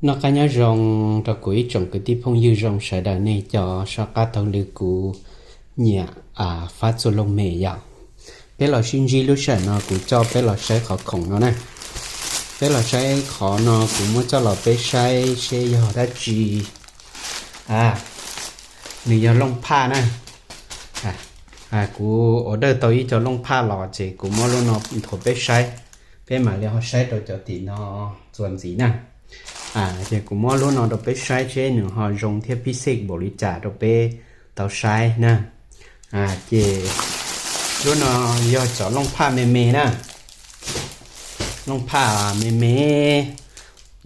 Noj qab nyob zoo rau kuv ib tsoom kwv tij phooj ywg zoo sawv daws nej cov soj qab taug lw kuv nyiam fab txuas looj mem yom. Peb los sib ntsib lub sij hawm no kuv coj peb los saib qhov khoom no na. Peb los saib qhov no kuv muab coj los peb saib seb yog dab tsi. Nws yog looj phaj na. Kuv order tau ib co looj phaj los ces kuv muab lub no nthuav peb saib, peb mam li ho saib rau cov tim no txuas ntxiv na. Ces kuv muab lub no rau peb saib seb nws ho zoo thiab phib xej npaum li cas rau peb tau saib na. Ces lub no yog cov looj phaj me me na, looj phaj me me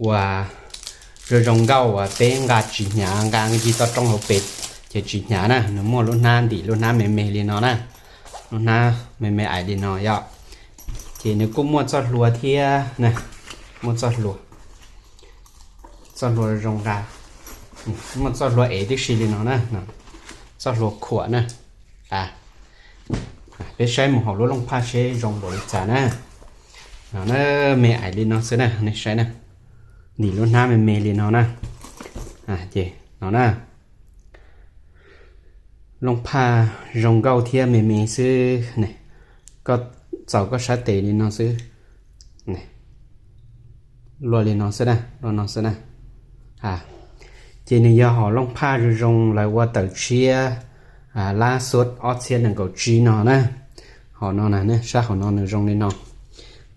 uas zoo zoo nkauj uas peb nqa tsis hnyav, nqa ncig toj roob hauv pes ces tsis hnyav na. Nws muaj lub hnab ntim lub hnab me me li no na, lub hnab me me ais li no yom. Ces nws kuj muaj txoj hlua thiab, muaj txoj hlua, txoj hlua zoo nqa, muaj txoj hlua ev tib si li no na, txoj hlua khuam na. Peb saib mus hauv lub looj phaj seb zoo npaum li cas na. No na, me ais li no xwb na, nej saib na, ntim lub hnab me me li no na. Ces no na, looj phaj zoo nkauj thiab me me xwb. Koj txaus koj sab tes li no xwb, luaj li no xwb na, luaj no xwb na. Ces nws yog hom looj phaj zoo zoo lawv ua tawm tshiab lab xuab ob txhiab nees nkaum tsib no na. Hom no na, sab hauv no nws zoo li no.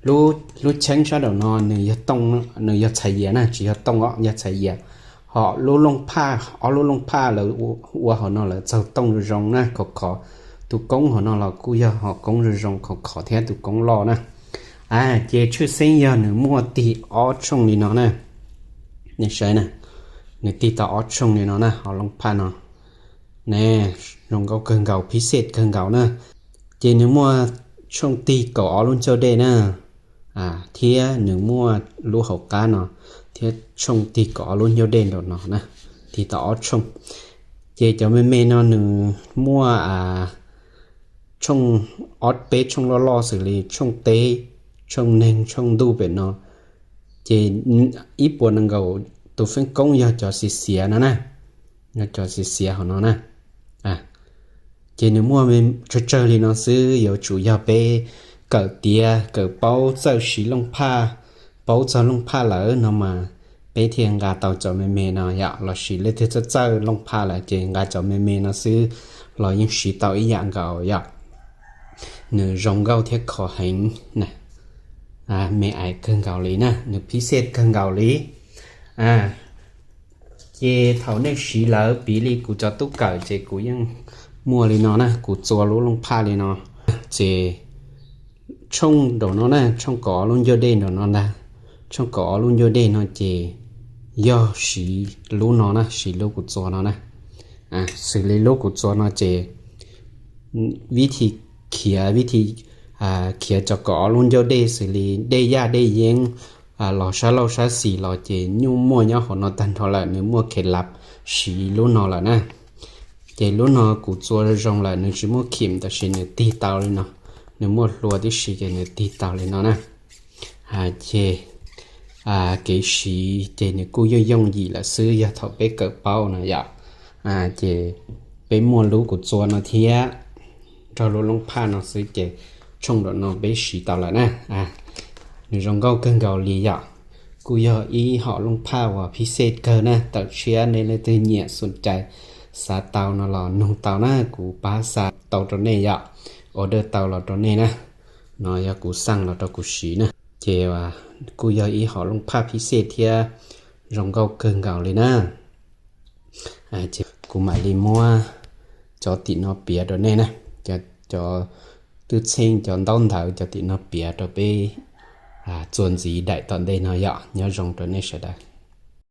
Lub cheeb sab nraum no nws yog txhais yias na, tsis yog tooj os, yog txhais yias. Hom lub looj phaj, ob lub looj phaj lawv ua hauv no lawv txaug tooj zoo zoo na, khov khov. Tus koob hauv no los kuj yog hom koob zoo zoo khov khov thiab tus koob loj na. Ces tshwj xeeb yog nws muaj tig ob tshooj li no na. Nej saib na, nws tig tau ob tshooj li no na, hom looj phaj no ne, zoo nkauj kawg nkaus, phib xej kawg nkaus na. Ces nws muaj tshooj tig kaum ob lub ncauj dej na, thiab nws muaj lub hauv qab no, thiab tshooj tig kaum ob lub ncauj dej nraum no na, tig tau ob tshooj. Ces cov me me no nws muaj tshooj, ob peb tshooj loj loj xws li tshooj teb, tshooj neeg, tshooj ntuj pem no. Ces ib puas nees nkaum tus feeb koob yog cov xiav xiav no na, yog cov xiav xiav hauv no na. Ces nws muaj tsawg tsawg li no xwb, yuav tsum yog peb kawm tiav kawm paub txawj siv looj phaj, paub txog looj phaj lawm no mas peb thiaj nqa tau cov me me no yom, lossis leej twg txawj txawj looj phaj lawm ces nqa cov me me no xwb los yeej siv tau ib yam nkaus yom. Nws zoo nkauj thiab khov heev, me ais kawg nkaus li na, nws phib xej kawg nkaus li. Ces thaum nej siv lawm, piv li kuv cov tub kawm ces kuv yeej muaj li no na, kuv txua lub looj phaj li no. Ces tshooj nraum no na, tshooj kaum ob lub ncauj dej nraum no ntag, tshooj kaum ob lub ncauj dej no ces yog siv lub no na, siv lub kuv txua no na. Xws li lub kuv txua no ces vib thi khiav, vib thi khiav cov kaum ob lub ncauj dej xws li dej yaj dej yeeb los sab laug sab xis los ces nyuj muaj nyob hauv no tag nrho lawm, nws muaj khev lav siv lub no lawm na. Ces lub no kuv txua zoo lawm, nws tsis muaj khim tab sis nws tig tau li no, nws muaj hlua tib si ces nws tig tau li no na. Ces kev siv ces nws kuj yooj yooj yim lawm xwb, yog thaum peb kawm paub no yom. Ces peb muaj lub kuv txua no thiab nrog lub looj phaj no xwb ces tshooj nraum no peb siv tau lawm na. Nws zoo nkauj kawg nkaus li yom. Kuj yog ib hom looj phaj uas phib xej kawg na, tawm tshiab, nej leej twg nyiam xum cai xav tau no los nug tau na, kuv pab xa tau rau nej yom, order tau los rau nej na. No yog kuv xaj los rau kuv siv na. Ces kuj yog ib hom looj phaj phib xej thiab zoo nkauj kawg nkaus li na. Ces kuv mam li muab cov tim no piav rau nej na, cov twj txheej, cov ntaub ntawv, cov tim no piav rau peb txuas ntxiv daim tom ntej no yom. Nyob zoo rau nej sawv daws.